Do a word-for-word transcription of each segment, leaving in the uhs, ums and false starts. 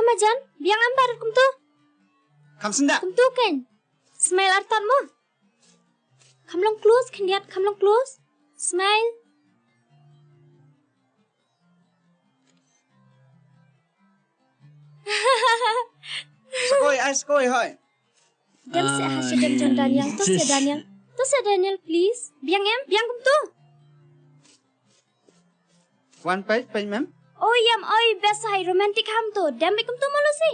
Majan, biang em ba kumtu. Kham syndah. Kumtu kan. Smile artat mo. Kham long close, khyndiat kham long close. Smile. Sakoi, ai sakoi hoi. Dem seh ha sha dem jon Daniel. To seh Daniel. To seh Daniel, please. Biang em, biang kumtu. Wan peit, peit mem. Oi em, oi best hai romantic ham to. Dem beit kumtu mo Lucy.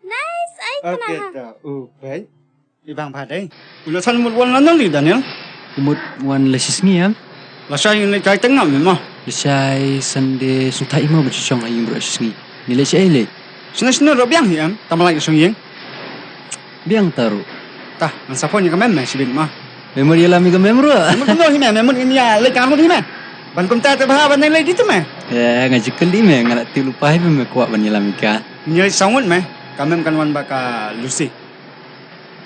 Nice, ai kena ha. Okay, to. U peit. I bang bha dei. U la san mut wan lano li Daniel? I mut wan leit shisngi em. Lashai ngin leit kai teng na mem mo. Lashai Sunday sngewthuh i mo ban shu shong ha ïing bro shisngi. Ngi leit shaei leit? Shano shano ruh biang hi em, tang ba lait ka shong ïing. Biang ta ruh. Tah, ngan sa phone ïa ka mem me shibit mo. Me mut ïalam ïa ka mem ruh. Me mut kumno hi me, me mut ngin ïa leit ka mut hi me. Ban kumta te bha ban leit dei tu me. Eh, nga ju kylli me, nga la tip lypa hi me, me kwah ban ïalam ïa ka. Ngin ïa leit saw ngut me, ka mem kan wan bad ka Lucy.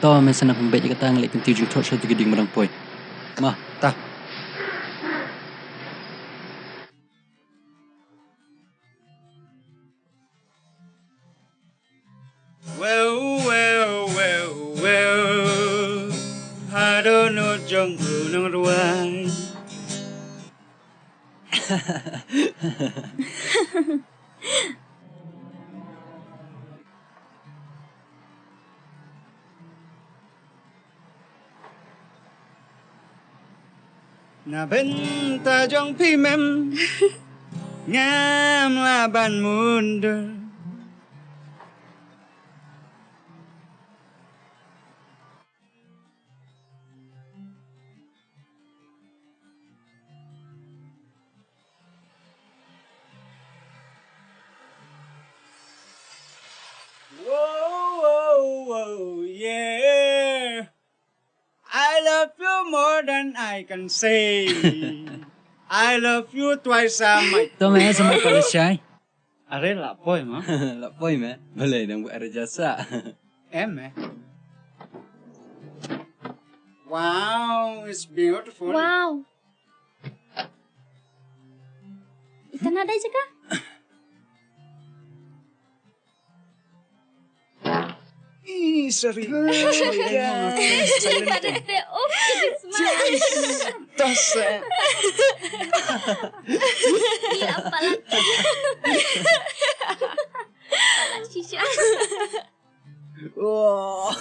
To me sa nang pynbeit ïa kata, nga leit kyntiew jingthok sha tu ki dieng ba dang poi. Ma. Tah. Well, well, well, well. I don't know jong u nang ruai. Na bynta jong phi mem, ngam lah ban mundur. Whoa, whoa, whoa, yeah. I love you more than I can say. I love you twice as much. To me sa mai pala shai. Are la poi ma. La poi me. Balei dang buat raja sa. Em me. Wow, it's beautiful. Wow. Ita na dai jaka. Ih, sorry. Sorry, I know. Sorry, I know. Oh, it's my. Jeez. Tos, eh. Iya, apalagi. Apalagi, Shisha. Oh.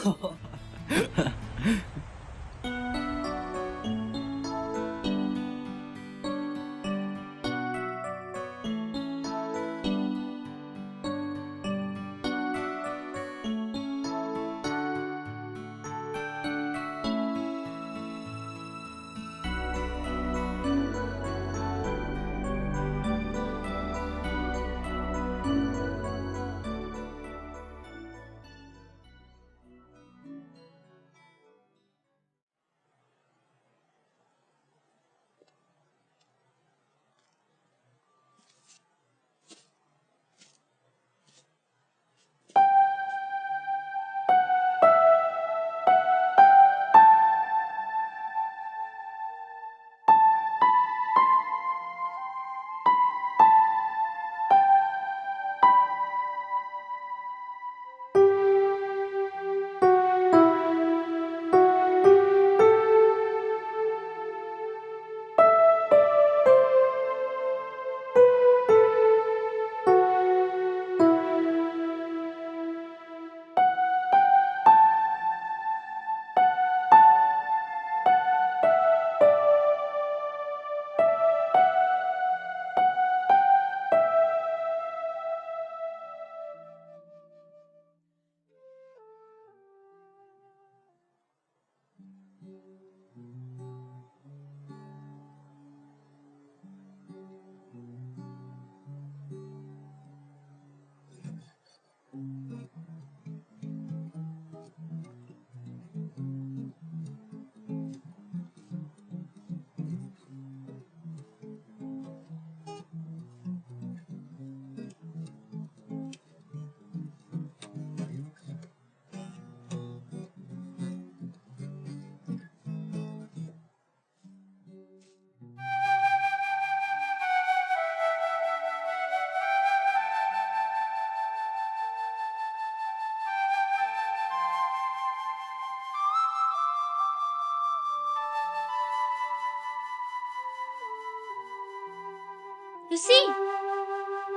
Lucy!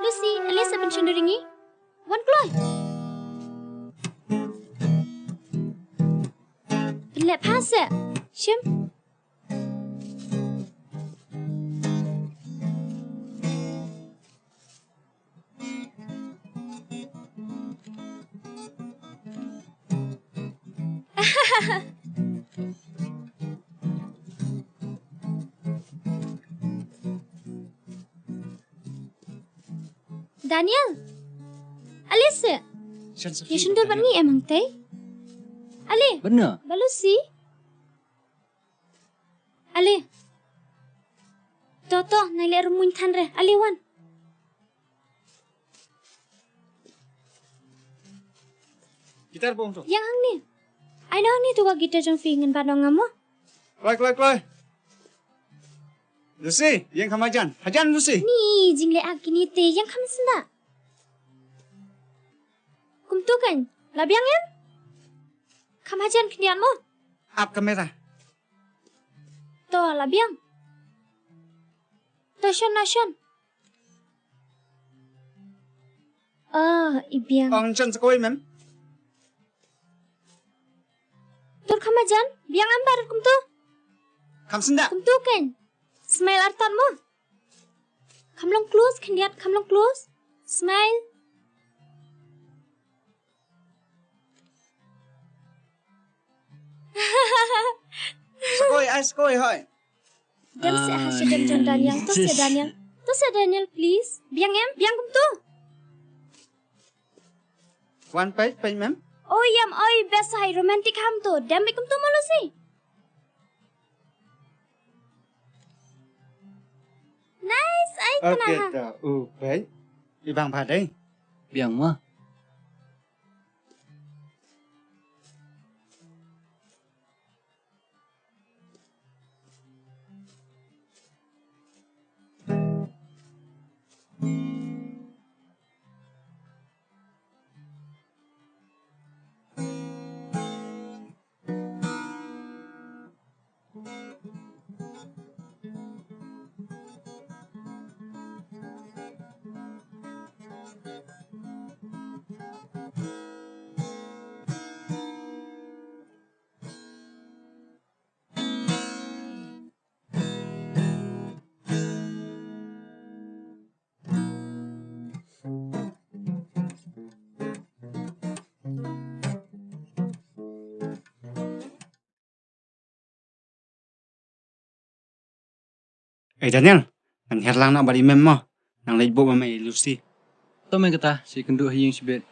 Lucy, ale sa pynshong duri ngi. Wan kloi. Pynleh pha sa. Shim. Daniel. Ale sa. Shan sa. Ye shon dur ban ngi em hangtei. Ale. Bad nga. Ba Lucy. Ale. To to, nai leh rumuin than re. Ale wan. Guitar bong to. Ïeng hangne. Ai no hangne to ka guitar jong phi ngan bat noh nga mo. Kloi, kloi, kloi. Lucy, ïeng kham hajan. Hajan Lucy. Ni jingleh ak kine te ïeng kham syndah. Kumtu kan. La biang em? Kham hajan khyndiat mo. Ap kamera. To la biang. To shon na shon. Ah, i biang. Ong shon sa kawei mem. Tur kham hajan, biang em barit kumtu. Kham syndah. Kumtu kan. Smile artat mo. Kham long close, khyndiat kham long close. Smile. Sa kawei, ai sa kawei hoi. Dem seh ha shadem jong Daniel. To seh Daniel. To seh Daniel, please. Biang em, biang kumtu. Wan peit, peit mem. Oi em, oi best, hai romantic ham to. Dem beit kumtu mo Lucy. Nice, ai kana ha. Okay, to. U peit. I bang bha dei. Biang mo. Ei Daniel, ngan hiar lang noh bad i mem mo. Nang leit buh ma me i Lucy. To me kata, sa ïakynduh ha ïing shibit.